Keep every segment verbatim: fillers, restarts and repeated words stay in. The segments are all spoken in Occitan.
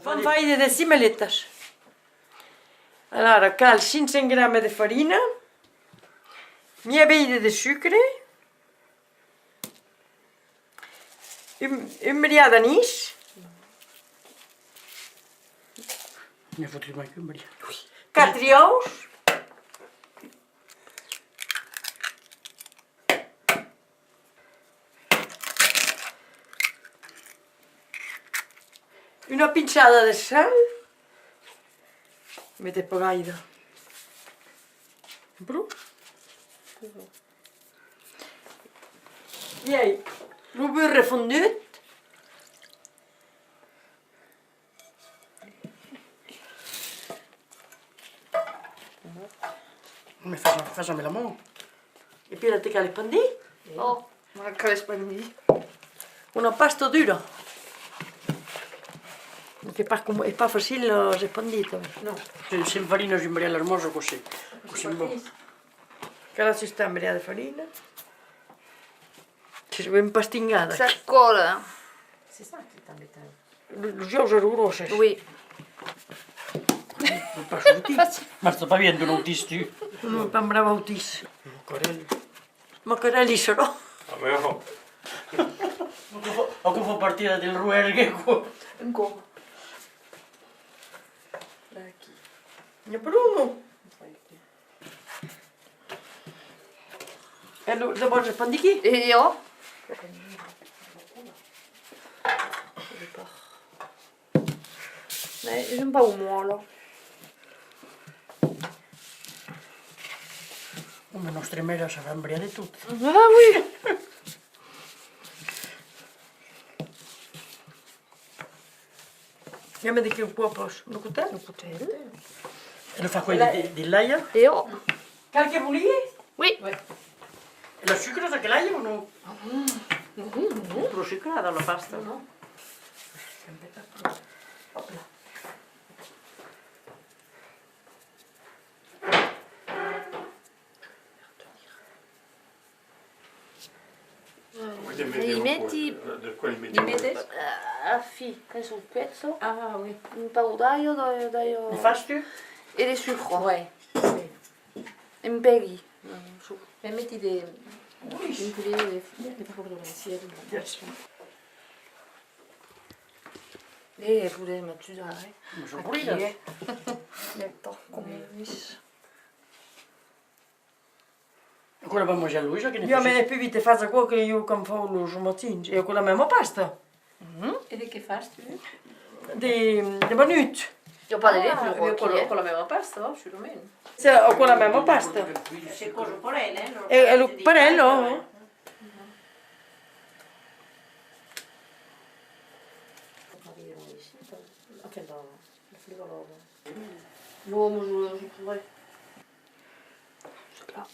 Vam faire de cimeletas. Alara, cal cinc cents gramas de farina, mièja veida de sucre, un, un briat d'anís, n'ai fotut mai qu'un briat, quatre uòus, una pinçada de sal, mete pas gaire. Pro? E ai lo burre fondut. Me fas, fas amb la man. E puèi la te cal espandir? Ò, me la cal espandir. Una pasta dura. Qu'es pas com, es pas facil, las espandir tanben. Non. Se, se enfarinas un briat las mans, aquò se, aquò se mòu. Cal ajustar un briat de farina. Que se ven pastingada. Ça colle. C'est ça qui est embêtant. Lo, los uòus èran gròsses. Oui. Pas sortit. Marcha pas bien, tu, l'autís, tu. Non, pas un brave autís. Macarèl. Macarèl, i serà. Ah, mais non. Aquò fa, aquò fa partida del roergue, aquò. Un còp. Aquí. N'i a pas un, non? E lo, lo vòls espandir aquí? E ò. Mès es un pauc mòla. Òme, nòstra mèra sabrà un briat de tot. Ah, oui! Jamai de qué o còpas? Lo cotèl? Lo cotèl. E lo fa cuèire de, de l'aiga? E ò. Cal que bolir? Oui. E la sucras aquela aiga o non? Ah, oui, oui. Pro sucrada la pasta. Non, non. Hòp là. Li meti, li meti, eh, a fin, quand son cuèchas, un pauc d'aiga, d'aiga, d'aiga. Li fas tu? E de sucre. Ouais, sí. Un pègui. Me meti de, un culin de, de cordonicièr. E podèm ajudar, eh? Mas son polidas. Aquí, eh? Attends, coma es. Aquò la mamà Jean-Louise que ne fasiá. Ieu, mès pus vite fas aquò que ieu quand fau los matins. E aquò la mèma pasta. E de qué fas tu? De, de banut. Ieu pas de lèt, aquò, aquò la mèma pasta, surament. Se, aquò la mèma pasta. Se còsa parelh, eh? E, e lo parelh, ò. Enfin, la, la flegalòga. Non, mais je, je pourrais. C'est clair.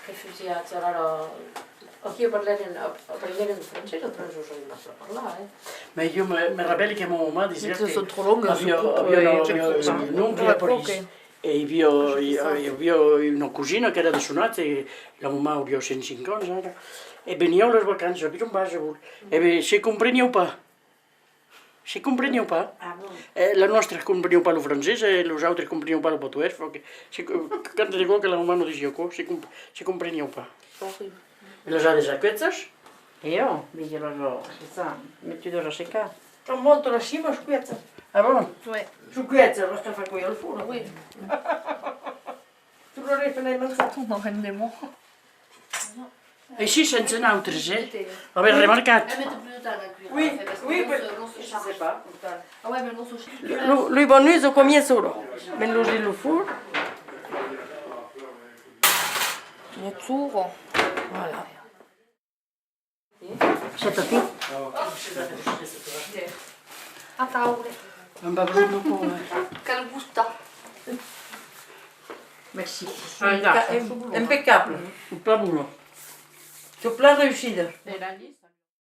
Que fasiatz alara? Aquí parlèren, ap-, aprenguèren lo francés, après, non sabián pas parlar, eh. Mas ieu me, me rapèli que ma mamà disiá que son trop longas, aviá, aviá, eh, un oncle a París. E i aviá, i, i aviá una cosina qu'èra de Sonat, e la mamà auriá cent cinc ans ara. E venián las vacanças, avián pas de vol. E ben, se comprenián pas. Se comprenián pas. Ah bon? E las nòstras comprenián pas lo francés, e los autres comprenián pas lo patoès, fa que se, quand de còps que la mamà nos disiá aquò, se comp-, se comprenián pas. Horrible. E las as de saquetas? E ò, vegi las as, c'est ça, metudas a secar. Son molto las cimas cuèchas. Ah bon? Ouais. Son cuèchas, las cal far cuèire al forn. Oui. Tu l'aurais fait manjar. Tu m'aurais demandé. Aicí sense nautres, eh? Avètz remarcat? Oui, oui, je sais pas. Lo, lo banut, combien solo? Ben, lo, lo forn. Voilà. Chata-te. A taula. Amb un pauc, eh? Cal gustar. Merci. Ah, là, impeccable. Plan bona. Plan reüssida.